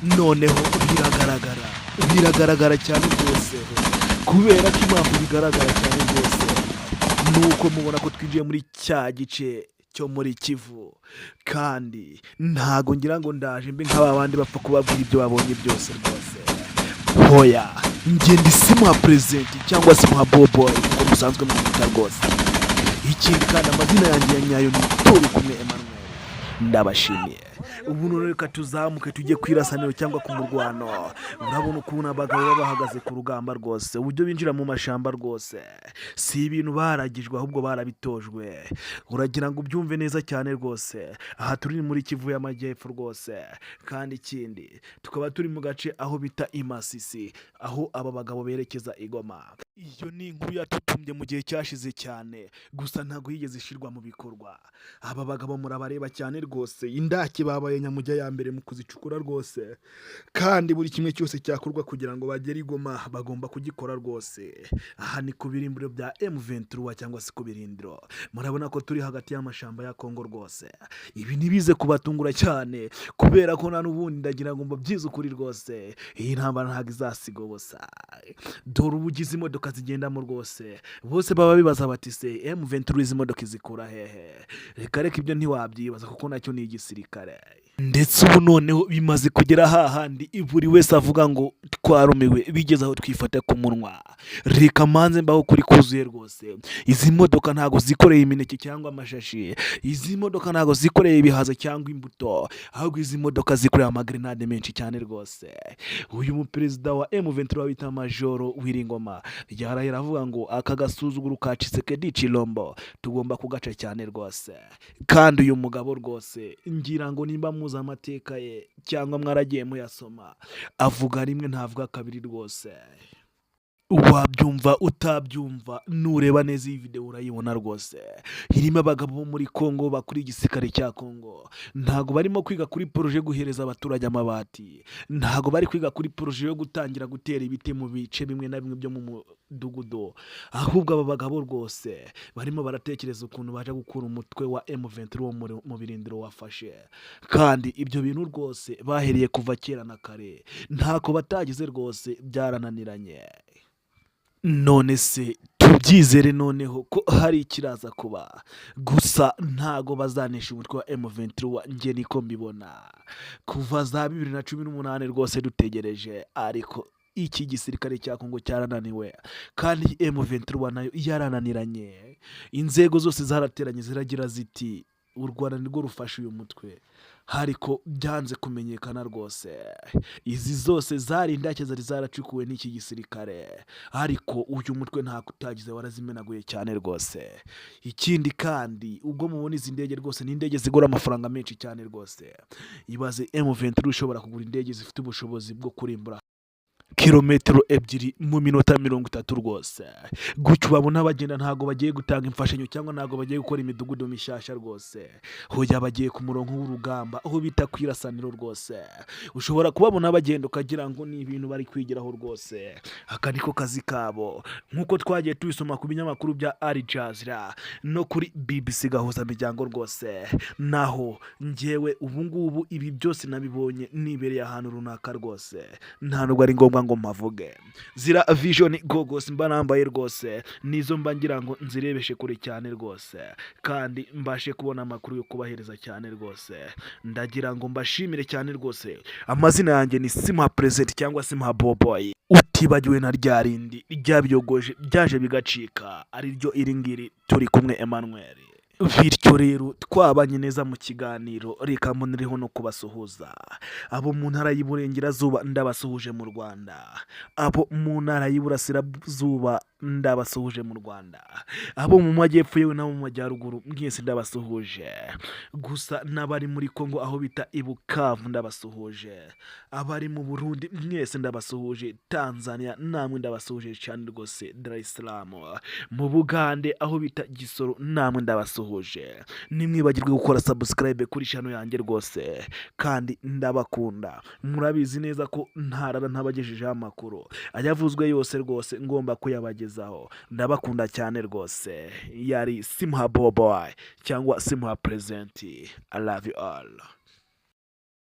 Noneho biragaragara, biragaragara cyane rwose, kubera ko impamvu bigaragara cyane rwose ni uko mubona ko twinjiye muri cya gice cyo muri Kivu, kandi ntago ngira ngo ndaje mbe nk'aba bandi bapfa kubabwira ibyo babonye byose rwose. Hoya, njye ndi Simuha Present cyangwa Simuha Boboy uko musanzwe mwita rwose. Ikindi kandi, amazina yanjye ya nyayo ni Turi Kumwe Emmanuel. Ndabashimiye. Ubu none reka tuzamuke tujye ku irasaniro cyangwa ku murwano. Urabona ukuntu abagabo baba bahagaze ku rugamba rwose, uburyo binjira mu mashamba rwose, si ibintu baragijwe, ahubwo barabitojwe. Uragira ngo ubyumve neza cyane rwose. Aha turi muri Kivu y'Amajyepfo rwose, kandi ikindi tukaba turi mu gace aho bita Imasisi, aho aba bagabo berekeza i Goma. Iyo ni inkuru yatutumbye mu gihe cyashize cyane, gusa ntabwo yigeze ishyirwa mu bikorwa. Aba bagabo murabareba cyane rwose, indake babaye nyamujya ya mbere mu kuzicukura rwose, kandi buri kimwe cyose cyakorwa kugira ngo bagere i Goma bagomba kugikora rwose. Aha ni ku birindiro bya M23 cyangwa se ku birindiro. Murabona ko turi hagati y'amashamba ya Kongo rwose. Ibi ntibize kubatungura cyane, kubera ko nta n'ubundi ndagira ngo mbabyize ukuri rwose, iyi ntambara ntabwo izasiga ubusa. Dore ubu ugize imodoka zigendamo rwose, bose baba bibaza bati: "Se M23 izi modoka izikura hehe?" Reka reka, ibyo ntiwabyibaza kuko nacyo ni igisirikare. Ndetse ubu noneho bimaze kugera hahandi buri wese avuga ngo twarumiwe, bigeze aho twifata ku munwa. Reka manze mbaho kuri kuzuye rwose. Izi modoka ntabwo zikoreye imineke cyangwa amashashi, izi modoka ntabwo zikoreye ibihaza cyangwa imbuto, ahubwo izi modoka zikoreye amagrenade menshi cyane rwose. Uyu muperezida wa M23 bita Majoro Wiringoma yarahira avuga ngo aka gasuzuguro ka Tshisekedi Chilombo tugomba kugaca cyane rwose. Kandi uyu mugabo rwose, ngira ngo nimba muzi amateka ye cyangwa mwaragiye muyasoma, avuga rimwe ntavuga kabiri rwose. Wabyumva utabyumva, nureba neza iyi videwo urayibona rwose, irimo abagabo bo muri Congo bakuriye igisirikare cya Congo. Ntabwo barimo kwiga kuri projet yo guhereza abaturage amabati, ntabwo bari kwiga kuri projet yo gutangira gutera ibiti mu bice bimwe na bimwe byo mu mudugudu, ahubwo aba bagabo rwose barimo baratekereza ukuntu baje gukura umutwe wa M23 wo mu birindiro wafashe. Kandi ibyo bintu rwose bahereye kuva kera na kare, ntako batagize rwose, byarananiranye. None se tubyizere noneho ko hari ikiraza kuba? Gusa ntago bazanesha umutwe wa M23, njye niko mbibona. Kuva za 2018 rwose dutegereje, ariko iki gisirikare cya Kongo cyarananiwe, kandi M23 nayo yarananiranye. Inzego zose zarateranye ziragira ziti: "U Rwanda nirwo rufashe uyu mutwe," ariko byanze kumenyekana rwose. Izi zose zari indake zari zaracukuwe n'iki gisirikare, ariko uyu mutwe ntabwo utagize, warazimenaguye cyane rwose. Ikindi kandi, ubwo mubona izi ndege rwose, ni indege zigura amafaranga menshi cyane rwose. Ibaze M23 ushobora kugura indege zifite ubushobozi bwo kurimbura kilometero 2 mu minota 30 rwose. Gutyo babona bagenda, ntabwo bagiye gutanga imfashanyo cyangwa ntabwo bagiye gukora imidugudu mishyashya rwose. Hoya, bagiye ku murongo w'urugamba, aho bita ku irasaniro rwose. Ushobora kubabona bagenda ukagira ngo ni ibintu bari kwigiraho rwose. Aka niko kazi kabo, nk'uko twagiye tubisoma ku binyamakuru bya Al Jazeera no kuri BBC Gahuzamiryango rwose. Naho njyewe ubu ngubu ibi byose nabibonye nibereye ahantu runaka rwose, nta nubwo ari ngombwa ngo mpavuge. Zira vision goggles mba nambaye rwose nizo mba ngira ngo nzirebeshe kure cyane rwose, kandi mbashe kubona amakuru yo kubahereza cyane rwose. Ndagira ngo mbashimire cyane rwose. Amazina yanjye ni Simuha Present cyangwa Simuha Boboy, utibagiwe na rya rindi ryabyogoje byaje bigacika, ari ryo iri ngiri Turi Kumwe Emmanuel. Bityo rero twabanye neza mu kiganiro, reka mbonereho no kubasuhuza. Abo mu ntara y'Iburengerazuba ndabasuhuje mu Rwanda, abo mu ntara y'Iburasirazuba ndabasuhuje mu Rwanda, abo mu majyepfo yewe n'abo mu majyaruguru mwese ndabasuhuje. Gusa n'abari muri Kongo aho bita i Bukavu ndabasuhuje, abari mu Burundi mwese ndabasuhuje, Tanzania namwe ndabasuhuje cyane rwose, Dar es Salaam, mu Bugande aho bita Gisoro namwe ndabasuhuje. Nimwibagirwe gukora subscribe kuri channel yanjye rwose, kandi ndabakunda. Murabizi neza ko ntarara ntabagejejeho amakuru ayavuzwe yose rwose, ngomba kuyabagezaho. Ndabakunda cyane rwose. Yari Simuha Boboy cyangwa Simuha Present. I love you all.